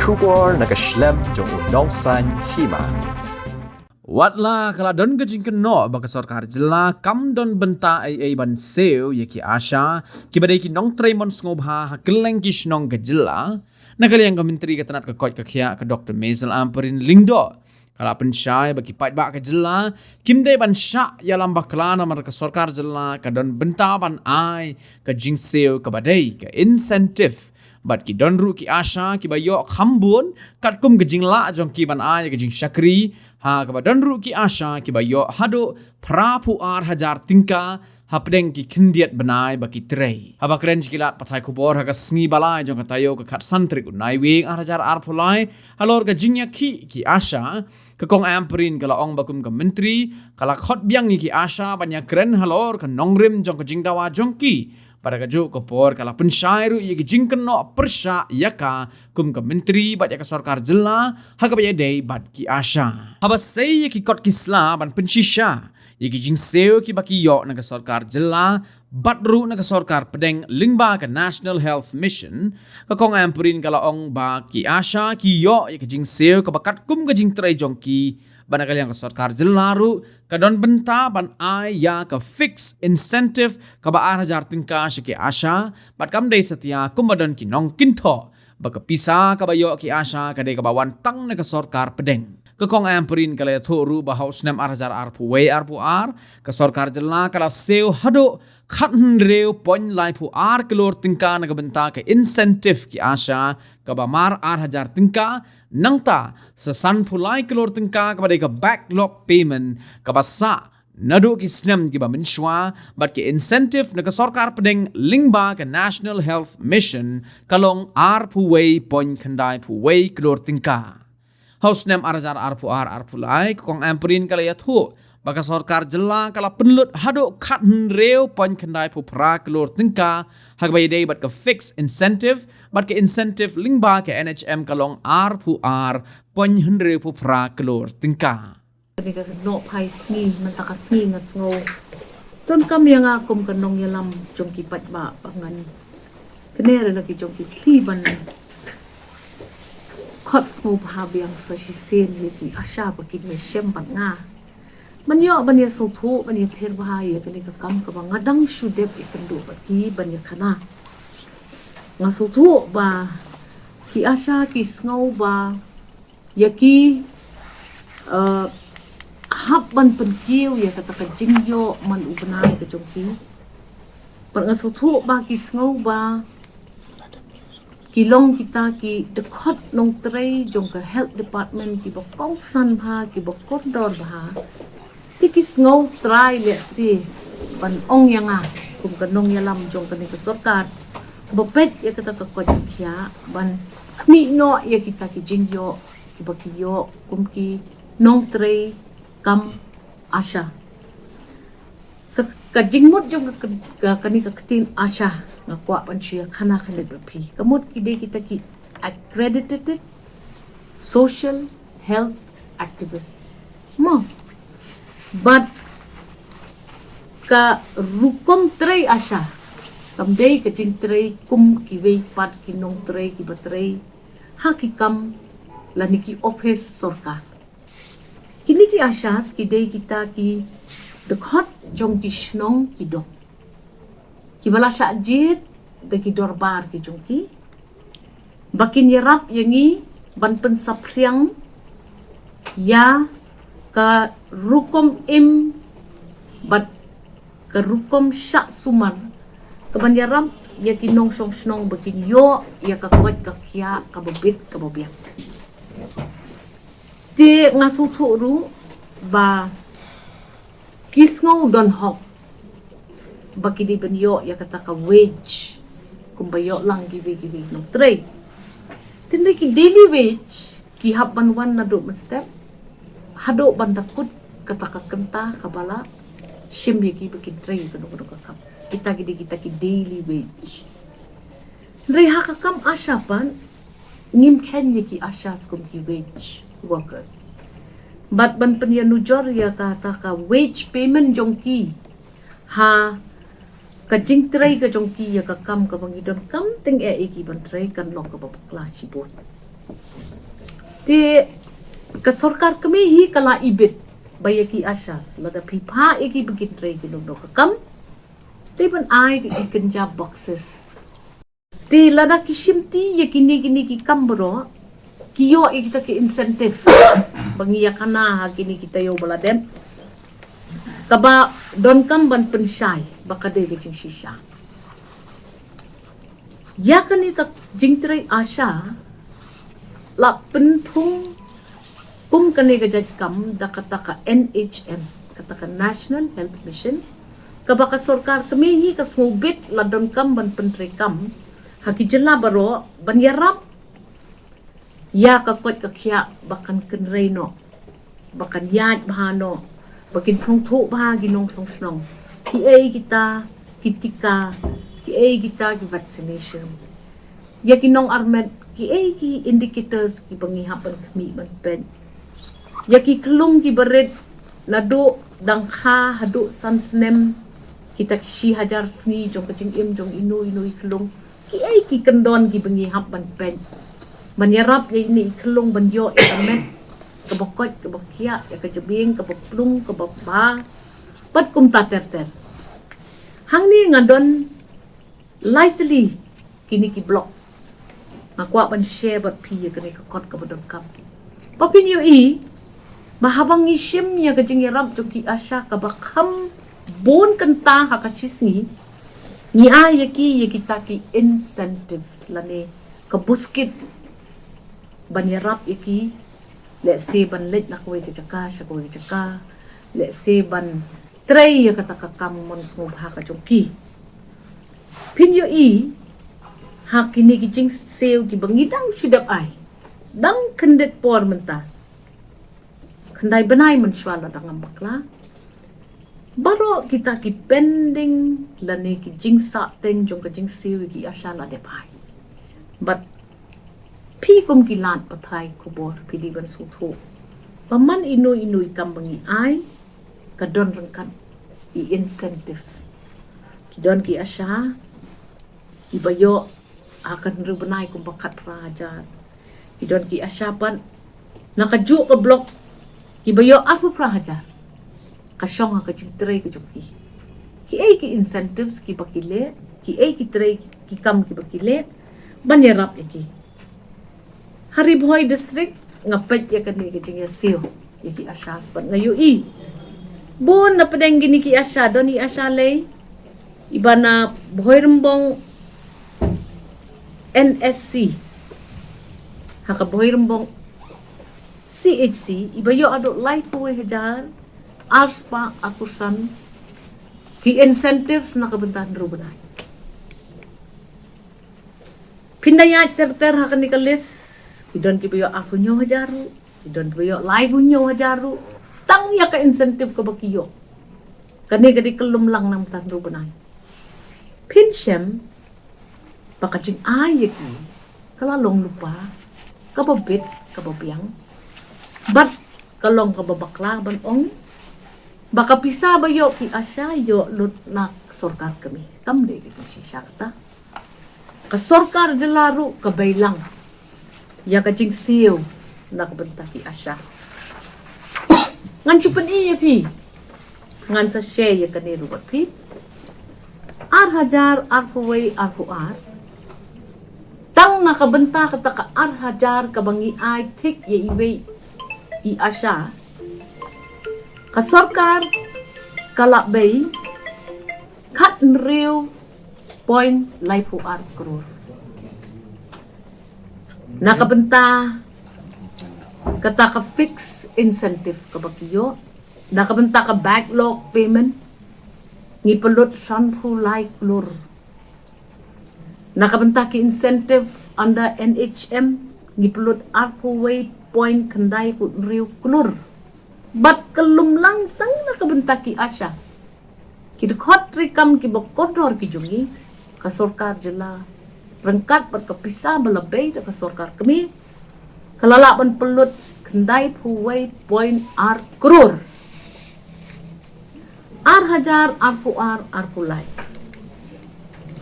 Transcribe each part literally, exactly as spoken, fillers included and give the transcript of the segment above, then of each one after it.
Khubor na ka shlem jong u Nongsaiñ Hima. Watla ka la don ka jingkynnoh ba ka sorkar jylla kam don bynta ei ei ban siew ïa ki ASHA, kiba dei ki nongtrei mon sngewbha ha kylleng ki shnong ka jylla, na ka liang ka Myntri ka tnat ka koit ka khiah ka Doktor Maisel Ampareen Lyngdoh ka la pynshai ba ki paidbah ka jylla kim dei ban shah ïalam bakla namar ka sorkar jylla ka don bynta ban ai ka jingsiew kaba dei ka incentive. Bad ki don ruh ki ASHA kiba ïoh kham bun katkum ka jinglah jong ki ban ai ka jingshakri, ha kaba don ruh ki ASHA kiba ïoh haduh phra phew ar hajar tyngka hapdeng ki khyndiat bnai ba ki trei. Haba kren sha ki lad pathai khubor ha ka sngi ba lai jong ka taïew ka khatsan tarik u Naiwieng ar hajar arphew lai halor ka jingïakhih ki ASHA, ka Kong Ampareen ka la ong ba kum ka Myntri ka la khot biang ïa ki ASHA ban ïakren halor ka nongrim jong ka jingdawa jong ki. Bad ha kajuh ka por ka la pynshai ruh ïa ki jingkynnoh pyrshah ïa ka kum ka Myntri bad ïa ka sorkar jylla ha kaba ïadei bad ki ASHA. Haba sei ïa ki kot ki sla ban pynshisha ïa ki jingsiew kiba ki ïoh na ka sorkar jylla bad ruh na ka sorkar pdeng lyngba ka National Health Mission, ka Kong Ampareen ka la ong ba ki ASHA ki ïoh ïa ka jingsiew kaba katkum ka jingtrei jong ki, bad na ka liang ka sorkar jylla ruh ka don bynta ban ai ïa ka fixed incentive kaba ar hajar tyngka sha ki ASHA, bad kam dei satia kumba don ki nongkynthoh ba ka pisa kaba ïoh ki ASHA ka dei kaba wan tang na ka sorkar pdeng. Ka Kong Ampareen ka la ïathuh ruh ba ha u snem ar hajar arphew wei arphew ar ka sorkar jylla ka la siew haduh khathynriew point laiphew ar klur tyngka na ka bynta ka incentive ki ASHA kaba mar ar hajar tyngka, nangta sa sanphew lai klur tyngka kaba dei ka backlog payment kaba sah naduh ki snem kiba mynshuwa, bad ki incentive na ka sorkar pdeng lyngba ka National Health Mission ka long arphew wei point khyndaiphew wei klur tyngka. Ha u snem ar hajar arphew ar arphew lai ka Kong Ampareen ka la ïathuh ba ka sorkar jylla ka la pynlut haduh khathynriew point khyndaiphew phra klur tyngka ha kaba ïadei bad ka fixed incentive, bad ka incentive lyngba ka NHM ka long arphew ar point hynriewphew phra klur tyngka. Kane ka noh phai sngi, mynta ka sngi nga sngew donkam ïa nga kum ka nongïalam jong ki paidbah ba ngan kane re la ki jong ki kti ban khot sngewbha biang sa shisien ïa ki ASHA ba kin ïashem bad nga ban ïoh ban ïasngewthuh ban ïathir bha ïa kane ka kam kaba nga dang shu dep ïakynduh bad ki ban ïakhana. Nga sngewthuh ba ki ASHA ki sngew ba ïa ki, eh, hap ban pynkiew ïa kata ka jingïoh man u bnai ka jong ki. Bad nga sngewthuh ba ki sngew ba ki long kita ki dkhot nongtrei jong ka health department kiba kongsan bha, kiba kordor bha. Te ki sngew trai lehse ban ong ïa nga kum ka nongïalam jong kane ka sorkar ba peit ïa kata ka koit ka khiah ban khmih noh ïa kita ki jingïoh kiba ki ïoh kum ki nongtrei kam ASHA. Ka, ka jingmut jong ka, ka, kane ka ktien ASHA nga kwah ban shu ïakhana khyndiat bad phi. Ka mut ki dei kita ki accredited social health activist. Mo. Bad ka rukom trei ASHA kam dei ka jingtrei kum kiwei pat ki nongtrei kiba trei ha ki kam lane ki ophis sorkar. Kine ki ASHAs ki dei kita ki dkhot jong ki shnong ki dong kiba la shah jied da ki dorbar ki jong ki ba kin ïarap ïa ngi ban pynsaphriang ïa ka rukom im bad ka rukom shah sumar kaban ïarap ïa ki nongshong shnong ba kin ïoh ïa ka koit ka khiah kaba bit kaba biang. Te nga sngewthuh ruh ba ki sngew don hok ba ki dei ban ïoh ïa kata ka wage kumba ïoh lang kiwei kiwei ki nongtrei. Tynrai ki daily wage ki hap ban wan naduh mynstep haduh ban da kut kata ka kynta kaba la shim ïa ki ba ki trei kano kano ka kam. Kita ki dei kita ki daily wage. Hynrei ha ka kam ASHA pat ngim kheiñ ïa ki ASHAs kum ki wage workers. Bad ban pynïanujor ïa kata ka wage payment jong ki ha ka jingtrei ka jong ki ïa ka kam kaba ngi donkam tyngeh ïa ki ban trei kan long kaba bakla shibun. Te ka sorkar kmie hi ka la ibit ba ïa ki ASHAs, lada phi phah ïa ki ba kin trei ki nongdoh ka kam, te ban ai ki kynja boxes. Te lada ki shimti ïa kine kine ki kam baroh, ki ïoh ïa kita ki incentive ba ngi ïa khana ha kine ki taïew ba la dep, kaba donkam ban pynshai ba ka dei ka jingshisha. Ïa kane ka jingtrei ASHA la pynthung kum kane ka jait kam da kata ka N H M, kata ka National Health Mission, kaba ka sorkar kmie hi ka sngewbit la donkam ban pyntreikam ha ki jylla baroh ban ïarap ïa ka koit ka khiah ba kan kynrei noh, ba kan ïaid bha noh, ba kin sngewthuh bha ki nongshong shnong kiei kita ki tika, kiei kita ki vaccinations, ïa ki nongarmet, kiei ki indicators kiba ngi hap ban khmih ban peit, ïa ki khyllung kiba rit naduh dang kha haduh san snem, kita ki shi hajar sngi jong ka jingim jong ino ino i khyllung, kiei ki kyndon kiba ngi hap ban peit ban ïarap ïa ine i khyllung ban ïoh ïa ka met kaba koit kaba khiah, ïa ka jabieng kaba plung kaba bha, bad kumta ter ter. Hangne nga don lai tylli kine ki block. Nga kwah ban share bad phi ïa kane ka kot kaba donkam. Ba phin ïohi ba haba ngi shim ïa ka jingïarap jong ki ASHA kaba kham bun kynta ha ka shisngi, ngi ai ïa ki ïa kita ki incentives lane ka buskit ban ïarap ïa ki, lehse ban leit na kawei ka jaka sha kawei ka jaka, lehse ban trei ïa kata ka kam mon sngewbha ka jong ki. Phin ïohi ha kine ki jingsiew kiba ngi dang shu dep ai, dang kyndit por mynta, khyndai bnai mynshuwa lada ngam bakla, baroh kita ki pending lane ki jingsahteng jong ka jingsiew ïa ki ASHA la dep ai. Bad phi kum ki lad pathai khubor phi dei ban sngewthuh ba man ino ino i kam ba ngi ai ka don ryngkat i incentive. Ki don ki ASHA kiba ïoh ha ka hynriew bnai kumba khatphra hajar. Ki don ki ASHA pat na kajuh ka block kiba ïoh arphew phra hajar. Ka shong ha ka jingtrei ka jong ki. Kiei ki incentives kiba ki leh, kiei ki trei ki kam kiba ki leh ban ïarap ïa ki. Ha Ri Bhoi District nga peit ïa kane ka jingïasiew ïa ki ASHAs bad nga ïohi bun na pdeng kine ki ASHA don i ASHA lei iba na Bhoirymbong N S C, ha ka Bhoirymbong C H C, iba ïoh haduh laiphew wei hajar arspah arphew san ki incentives na ka bynta hynriew bnai. Phin da ïaid ter ter ha kane ka list, ki don kiba ïoh arphew hynñiew hajar ruh, ki don kiba ïoh laiphew hynñiew hajar ruh, tang ïa ka incentive kaba ki ïoh. Kane ka dei ka lum lang na ka bynta hynriew bnai. Phin shem ba ka jingai ïa ki ka la long lypa kaba bit kaba biang bad ka long kaba bakla ban ong ba ka pisa ba ïoh ki ASHA ïoh lut na sorkar kmie. Kam dei ka jingshisha kata. Ka sorkar jylla ruh ka bei lang ïa ka jingsiew na ka bynta ki ASHA. Ngan shu pyni ïa phi, ngan sa share ïa kane ruh bad phi. Ar hajar arphew wei arphew ar, tang na ka bynta kata ka ar hajar kaba ngi ai thik ïa iwei i ASHA, ka sorkar ka la bei khathynriew point laiphew ar klur. Na ka bynta kata ka fixed incentive kaba ki ïoh, na ka bynta ka backlog payment ngi pynlut sanphew lai klur. Na ka bynta ki incentive under N H M ngi pynlut arphew wei point khyndai hynriew klur. Bad ka lum lang tang na ka bynta ki ASHA, ki dkhot treikam kiba kordor ki jong ngi, ka sorkar jylla ryngkat bad ka pisa ba la bei da ka sorkar kmie, ka la lah ban pynlut khyndai phew wei point ar klur. Ar hajar arphew ar arphew lai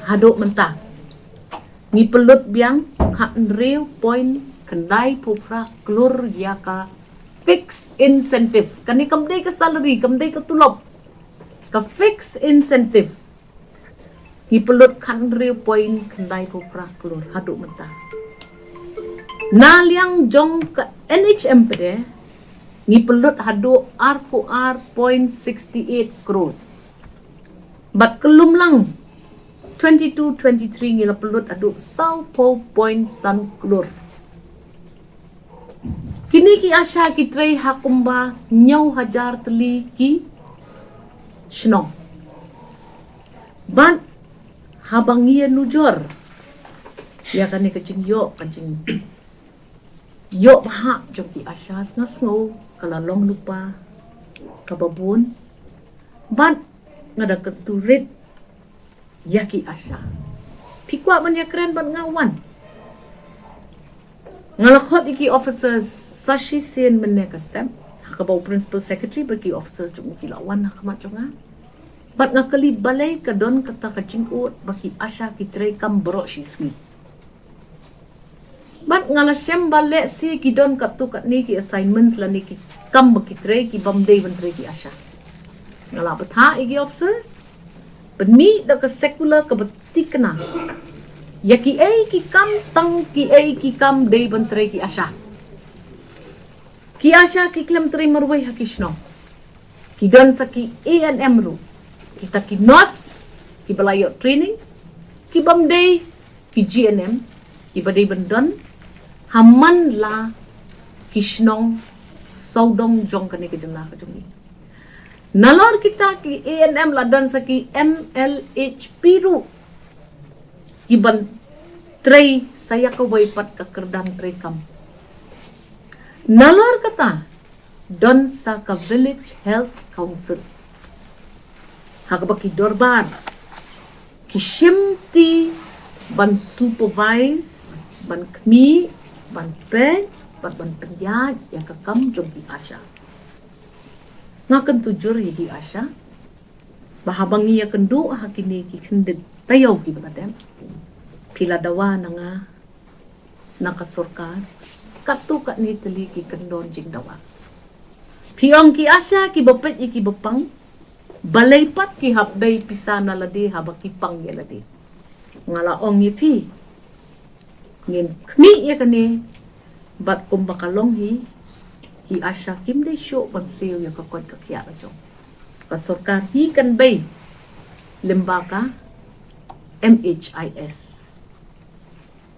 haduh mynta ngi pynlut biang khathynriew point khyndai phew phra klur ïa ka fixed incentive. Kane kam dei ka salary, kam dei ka tulop. Ka fixed incentive ngi pynlut khathynriew point khyndai phew phra klur haduh mynta. Na liang jong ka N H M pat de ngi pynlut haduh arphew ar point sixty eight crores. Bad ka lum lang twenty two twenty three ngi la pynlut haduh sawphew point san klur. Kine ki ASHA ki trei ha kumba hynñiew hajar tylli ki shnong. Bad haba ngi ïa nujor ïa kane ka jingïoh, ka jingïoh bha jong ki ASHA, nga sngew ka la long lypa kaba bun. Bad nga da kyntu rit ïa ki ASHA. Phi kwah ban ïakren bad nga, wan. Nga la khot ïa ki officers sa shisien mynne ka step, ha kaba u principal secretary bad ki officers jong u ki la wan ha khmat jong nga. Bad nga kylli balei ka don kata ka jingud ba ki ASHA ki trei kam baroh shi sngi. Bad nga la shem ba lehse ki don katto katne ki assignments lane ki kam ba ki trei ki bym dei ban trei ki ASHA. Nga la bthah ïa ki officer, pynmih da ka circular kaba thikna ïa kiei ki kam, tang kiei ki kam dei ban trei ki ASHA. Ki ASHA ki khlem trei marwei ha ki shnong. Ki don sa ki A N M ruh. Kita ki nurse kiba la ïoh training, ki bym dei ki G N M, kiba dei ban don ha man la ki shnong sawdong jong kane ka jylla ka jong ngi. Nalor kita ki A N M la don sa ki M L H P ruh, ki ban trei sa ïa kawei pat ka kyrdan treikam. Nalor kata, don sa ka Village Health Council ha kaba ki dorbar ki shim ti ban supervise, ban khmih, ban peit, ban, ban pynïaid ïa ka kam jong ki ASHA. Nga kyntu jur ïa ki ASHA ba haba ngi ïakynduh ha kine ki khyndiat taïew kiba la dep, phi la dawa na nga, na ka sorkar katto katne tylli ki kyndon jingdawa. Phi ong ki ASHA kiba peit ïa kiba pang, balei pat ki hap bei pisa na lade haba ki pang ïa lade? Nga la ong ïa phi, ngin khmih ïa kane, bad kumba ka long hi, ki ASHA kim dei shuh ban siew ïa ka koit ka khiah ka jong ka sorkar, hi kan bei lyngba ka M H I S.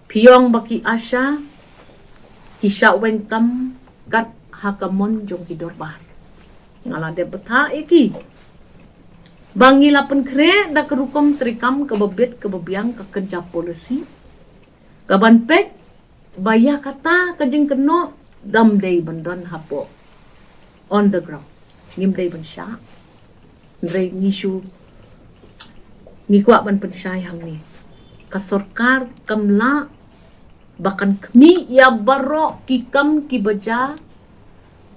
Phi ong ba ki ASHA ki shah weng kam kat ha ka mon jong ki dorbar. Nga la dep bthah ïa ki ba ngi la pynkhreh da ka rukom treikam kaba bit kaba biang, ka kynja policy, ka ban peit ba ïa kata ka jingkynnoh dam dei ban don hapoh on the ground. Ngim dei ban shah. Hynrei ngi shu, ngi kwah ban pynshai hangne, ka sorkar kam lah ba kan khmih ïa baroh ki kam kiba jia,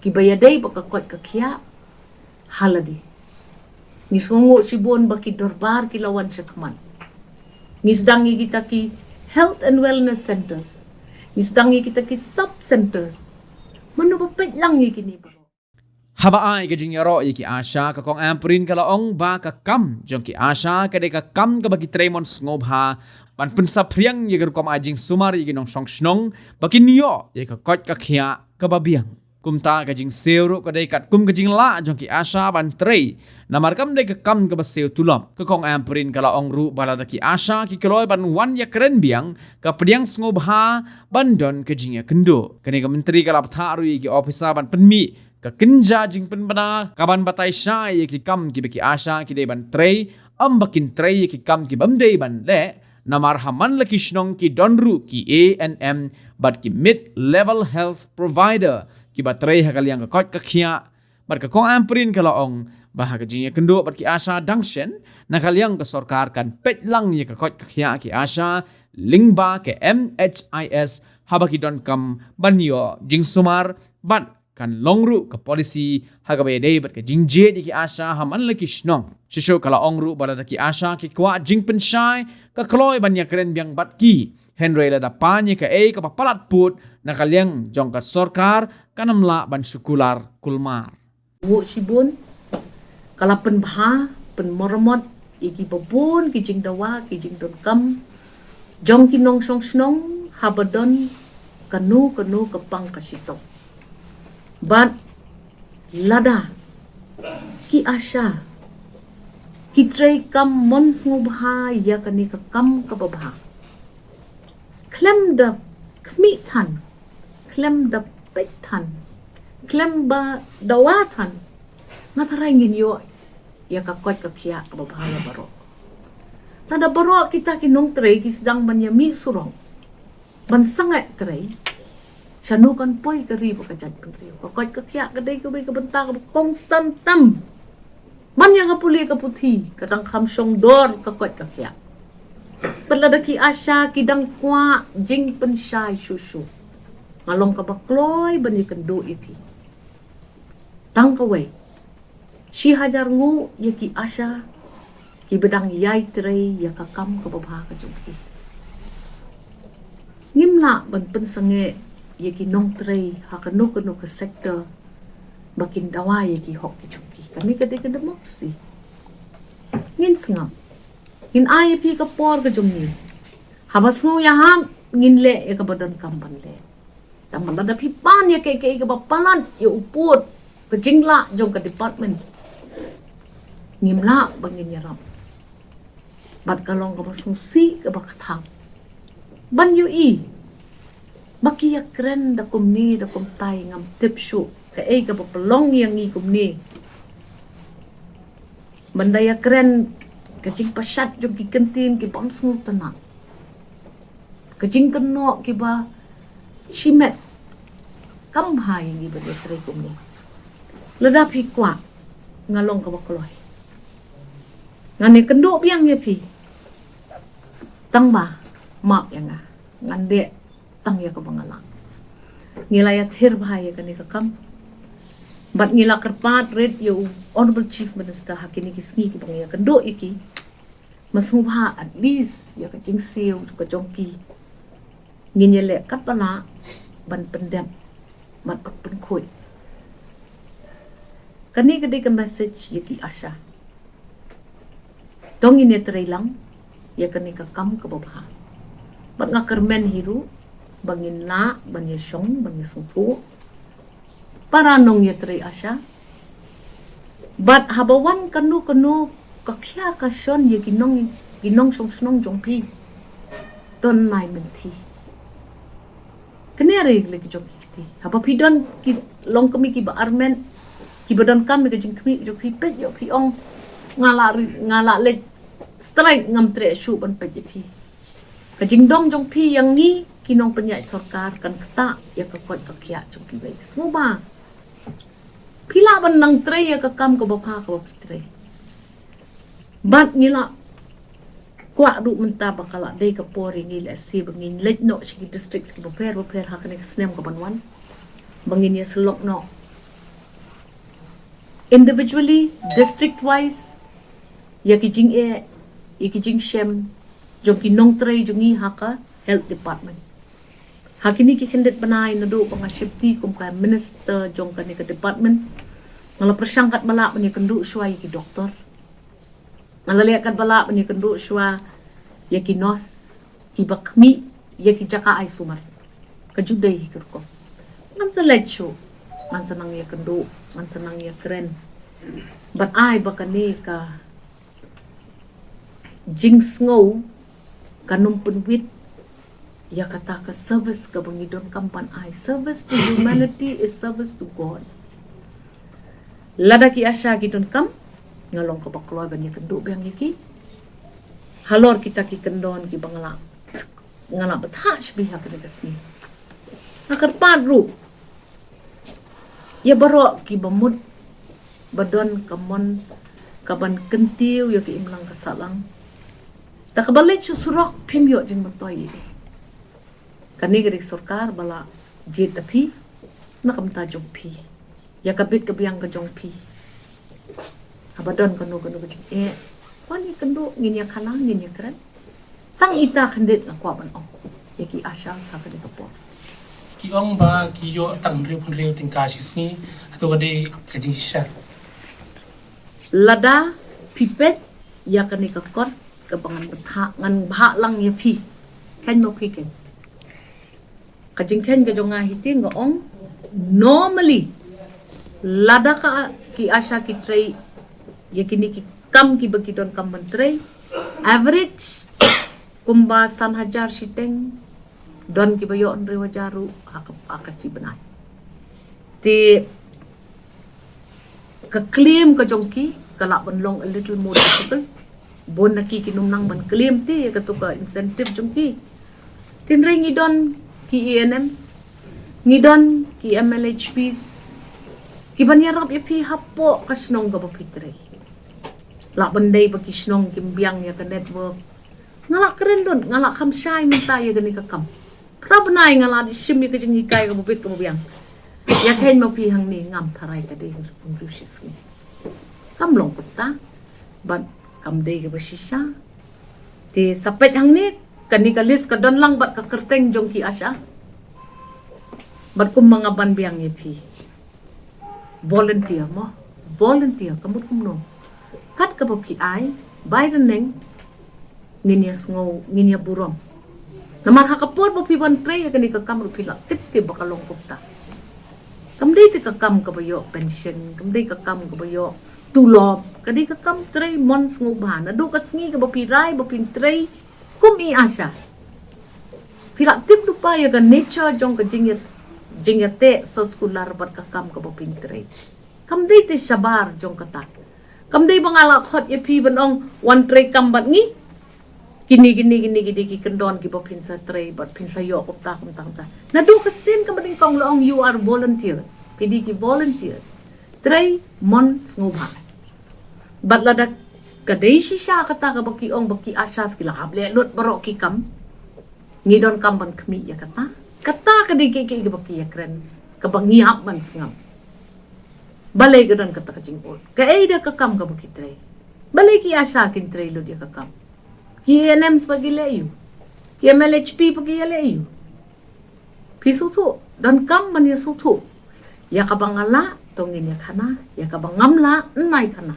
kiba ïadei bad ka koit ka khiah ha lade. Ngi sngewnguh shibun ba ki dorbar ki la wan shakhmat. Ngi sdang ïa kita ki health and wellness centers, ngi sdang ïa kita ki sub centers. Mano ba peit lang ïa kine baroh? Haba ai ka jingïaroh ïa ki ASHA, ka Kong Ampareen ka la ong ba ka kam jong ki ASHA ka dei ka kam kaba ki trei mon sngewbha ban pynsaphriang ïa ka rukom ai jingsumar ïa ki nongshong shnong ba kin ïoh ïa ka koit ka khiah kaba biang. Kumta ka jingsiew ruh ka dei katkum ka jinglah jong ki ASHA ban trei, namar kam dei ka kam kaba siew tulop. Ka Kong Ampareen ka la ong ruh ba lada ki ASHA ki kloi ban wan ïakren biang, ka pdiang sngewbha ban don ka jingïakynduh. Kane ka myntri ka la bthah ruh ïa ki officer ban pynmih ka kynja jingpynbna kaban batai shai ïa ki kam kiba ki ASHA ki dei ban trei, ym ba kin trei ïa ki kam ki bym dei ban leh, namar ha man la ki shnong ki don ruh ki A N M bad ki mid level health provider kiba trei ha ka liang ka koit ka khiah. Bad ka Kong Ampareen ka la ong ba ha ka jingïakynduh bad ki ASHA dang shen, na ka liang ka sorkar kan peit lang ïa ka koit ka khiah ki ASHA lyngba ka M H I S haba ki donkam ban ïoh jingsumar, bad kan long ruh ka policy ha kaba ïadei bad ka jingjied ïa ki ASHA ha man la ki shnong. Shisha ka la ong ruh ba lada ki ASHA ki kwah jingpynshai, ka kloi ban ïakren biang bad ki. Hynrei lada pan ïa kaei kaba palat pud na ka liang jong ka sorkar, kan ym lah ban shu kular kulmar. Nguh shibun, ka la pynbha, pynmaramot ïa kiba bun ki jingdawa, ki jingdonkam jong ki nongshong shnong haba don kano kano ka pang ka shitom. Bad lada ki ASHA ki trei kam mon sngewbha ïa kane ka kam kaba bha, khlem da khmih than, khlem da peit than, khlem ba dawa than, nga tharai ngin ïoh ïa ka koit ka khiah kaba bha ïa baroh. Lada baroh kita ki nongtrei ki sdang ban ïa mih surok ban sangeh trei, shano kan poi ka ri bad ka jaitbynriew? Ka koit ka khiah ka dei kawei ka bynta kaba kongsan tam. Man ïa ka pule ka puthi, ka dang kham shong dor ka koit ka khiah. Bad lada ki ASHA ki dang kwah jingpynshai shuh shuh, nga long kaba kloi ban ïakynduh ïa phi. Tang kawei, shi hajar nguh ïa ki ASHA kiba dang ïai trei ïa ka kam kaba bha ka jong ki. Ngim lah ban pynsangeh ïa ki nongtrei ha kano kano ka sector ba kin dawa ïa ki hok ki jong ki. Kane ka dei ka democracy. Ngin sngap. Ngin ai ïa phi ka por ka jong ngi. Haba sngew ïahap, ngin leh ïa kaba donkam ban leh. Tang ba lada phi pan ïa kaei kaei kaba palat ïa u pud ka jinglah jong ka department, ngim lah ba ngin ïarap. Bad ka long kaba sngewsih kaba kthang ban ïohi ba ki ïakren da kumne da kumtai, ngam tip shuh kaei kaba pynlong ïa ngi kumne. Ban da ïakren ka jingpashat jong ki kyntien ki bym sngewtynnat, ka jingkynnoh kiba shimet. Kam bha ïa ngi ban ïatrei kumne. Lada phi kwah, nga long kaba kloi. Ngan ïakynduh biang ïa phi. Tang ba map ïa nga, ngan dei tang ïa kaba nga lah. Ngi la ïathir bha ïa kane ka kam. Bad ngi la kyrpad rit ïa u Honorable Chief Minister ha kine ki sngi kiba ngi ïakynduh ïa ki. Nga sngewbha at least ïa ka jingsiew ka jong ki ngin ïaleh katba lah ban pyndep bad ban pynkhuid. Kane ka dei ka message ïa ki ASHA. To ngin ïatrei lang ïa kane ka kam kaba bha. Bad nga kyrmen hi ruh ba ngin lah ban ïashong, ban ïasngewthuh para nongïatrei ASHA. Bad haba wan kano kano ka khia ka shon ïa ki nong, ki nongshong shnong jong phi, to ai mynthi. Kane ruh ka lei ka jong ki kti. Haba phi don ki longkmie kiba armet, kiba donkam ïa ka jingkhmih jong phi, peit ïoh phi ong, nga lah ri-, nga lah leit strike, ngam treh shuh ban peit ïa phi. Ka jingdon jong phi ïa ngi ki nongpynïaid sorkar kan ktah ïa ka koit ka khiah jong kiwei. Sngewbha. Phi lah ban nang trei ïa ka kam kaba bha kaba phi trei. Bad ngi la kwah ruh mynta ba ka la dei ka por ïa ngi lehse ba ngin leit noh sha ki district kiba pher ba pher ha kane ka snem kaban wan, ba ngin ïasyllok noh individually, district wise, ïa ki jingeh, ïa ki jingshem jong ki nongtrei jong ngi ha ka health department. Ha kine ki khyndiat bnai naduh ba nga sheptieng kum ka minister jong kane ka department, nga la pyrshang katba lah ban ïakynduh shuwa ïa ki doktor. Nga la leh katba lah ban ïakynduh shuwa ïa ki nurse kiba khmih ïa ki jaka ai sumar. Ka ju dei hi ka rukom. Ngan sa leit shuh, ngan sa nang ïakynduh, ngan sa nang ïakren. Bad ai ba kane ka jingsngew kan ym pynwit ïa kata ka service kaba ngi donkam ban ai. Service to humanity is service to God. Lada ki ASHA ki donkam, nga long kaba kloi ban ïakynduh biang ïa ki halor kita ki kyndon kiba nga la, nga la bthah shibun ha kane ka sngi. Nga kyrpad ruh ïa baroh kiba mut ba don ka mon kaban kyntiew ïa ka imlang ka sahlang, da kaba leit sha surok phim ïoh jingmyntoi. Kane ka dei ka sorkar ba la jied da phi na ka bynta jong phi, ïa ka bit ka biang ka jong phi. Haba don kano kano ka jingeh, wan ïakynduh, ngin ïakynduh, ngin ïakren. Tang ita khyndiat nga kwah ban ong, Ki ASHA sa ka dei ka por. Ki ong ba ki ïoh tang hynriew hynriew tyngka shi sngi, hato ka dei ka jingshisha? Lada phi peit ïa kane ka kot kaba ngan bthah, ngan bthah lang ïa phi. Khein mo phi khein. Ka jingkhein ka jong nga hi te nga ong, normally lada ka ki ASHA ki trei ïa kine ki kam kiba ki donkam ban trei, average kumba san hajar shiteng, don kiba ïoh hynriew hajar ruh ha ka, ha ka shi bnai. Te ka claim ka jong ki ka lah ban long a little more difficult. Bun na ki kin ym nang ban claim te ïa kato ka incentive jong ki. Tynrai ngi don ki ANMs, ngi don ki MLHPs kiban ïarap ïa phi hapoh ka shnong kaba phi trei. Lah ban dei ba ki shnong kim biang ïa ka network. Nga lah kren don, nga lah kham shai mynta ïa kane ka kam. Phra bnai nga lah dei shim ïa ka jinghikai kaba bit kaba biang. Ïa khein mo phi hangne ngam tharai ka dei hynriew shi sngi. Kam long kumta. Bad kam dei kaba shisha. Te sa peit hangne kane ka list ka don lang bad ka kyrteng jong ki ASHA. Bad kumba nga ban biang ïa phi. Volunteer mo, volunteer ka mut kumno? Kat kaba phi ai bai rneng, ngin ïa sngew, ngin ïa burom. Namar ha ka por ba phi ban trei ïa kane ka kam ruh phi lah tip tip ba ka long kumta. Kam dei te ka kam kaba ïoh pension, kam dei ka kam kaba ïoh tulop, ka dei ka kam trei mon sngewbha. Naduh ka sngi kaba phi rai ba phin trei kum i ASHA. Phi lah tip lypa ïa ka nature jong ka jingïa, jingïateh soskular bad ka kam kaba phin trei. Kam dei te shabar jong kata. Kam dei ba nga lah khot ïa phi ban ong wan trei kam bad ngi. Kine, kine, kine, kine ki kyndon kiba phin sa trei bad phin sa ïoh kumta, kumta, kumta. Naduh ka sien kaba nyngkong la ong you are volunteers. Phi dei ki volunteers. Trei mon sngewbha. Bad lada ka dei shisha kata kaba ki ong ba ki ASHA ki la hap leh lut baroh ki kam. Ngi donkam ban khmih ïa kata. Kata ka dei kiei kiei kaba ki ïakren, kaba ngi hap ban sngap. Balei ka don kata ka jingud? Kaei da ka kam kaba ki trei? Balei ki ASHA kin trei lut ïa ka kam? Ki ANMs ba ki leh ïa u? Ki MLHP ba ki ïaleh ïa u? Phi sngewthuh, donkam ban ïa sngewthuh. Ïa kaba nga lah to ngin ïa khana, ïa kaba ngam lah yn ai khana.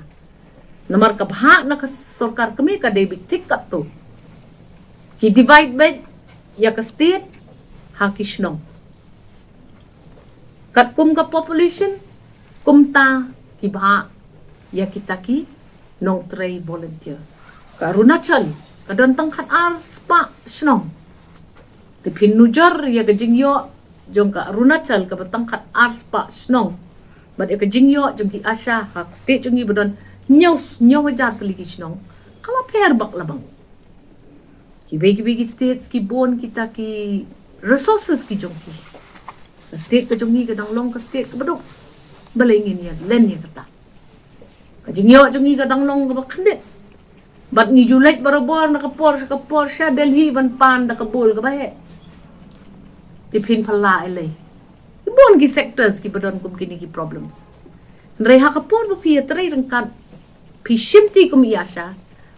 Namar ka bhah na ka sorkar kmie ka dei beit thik katto. Ki divide beit ïa ka state ha ki shnong. Katkum ka population kumta ki bhah ïa kita ki nongtrei volunteer. Ka Arunachal ka don tang khat ar spah shnong. Te phin nujor ïa ka jingïoh jong ka Arunachal kaba tang khat ar spah shnong bad ïa ka jingïoh jong ki ASHA ha state jong ngi ba don hynñiew, hynñiew hajar tylli ki shnong. Ka la pher bak la bang. Kiwei kiwei ki states ki bun kita ki resources ki jong ki. Ka state ka jong ngi ka dang long ka state kaba duk. Balei ngin ïa len ïa kata? Ka jingïoh jong ngi ka dang long kaba khyndiat. Bad ngi ju leit barabor na ka por sha ka por sha Delhi ban pan da ka bul kaba heh. Te phin phylla ïalei. Bun ki sectors kiba don kum kine ki problems. Hynrei ha ka por ba phi ïatrei ryngkat, phi shimti kum i ASHA,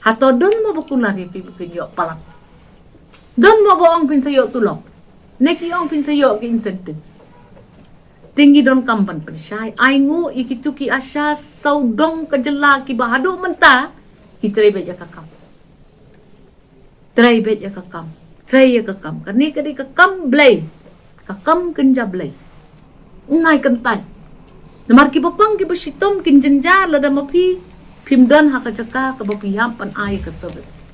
hato don mo ba kular ïa phi ba phin ïoh palat? Don mo ba ong phin sa ïoh tulop? Ne ki ong phin sa ïoh ki incentives? Te ngi donkam ban pynshai, ai nguh ïa kito ki ASHA sawdong ka jylla kiba haduh mynta ki trei beit ïa ka kam. Trei beit ïa ka kam. Trei ïa ka kam. Kane ka dei ka kam Blei. Ka kam kynja Blei. Ngai kyntait. Namar kiba pang kiba shitom kin jynjar lada ma phi phim don ha ka jaka kaba phi hap ban ai ka service.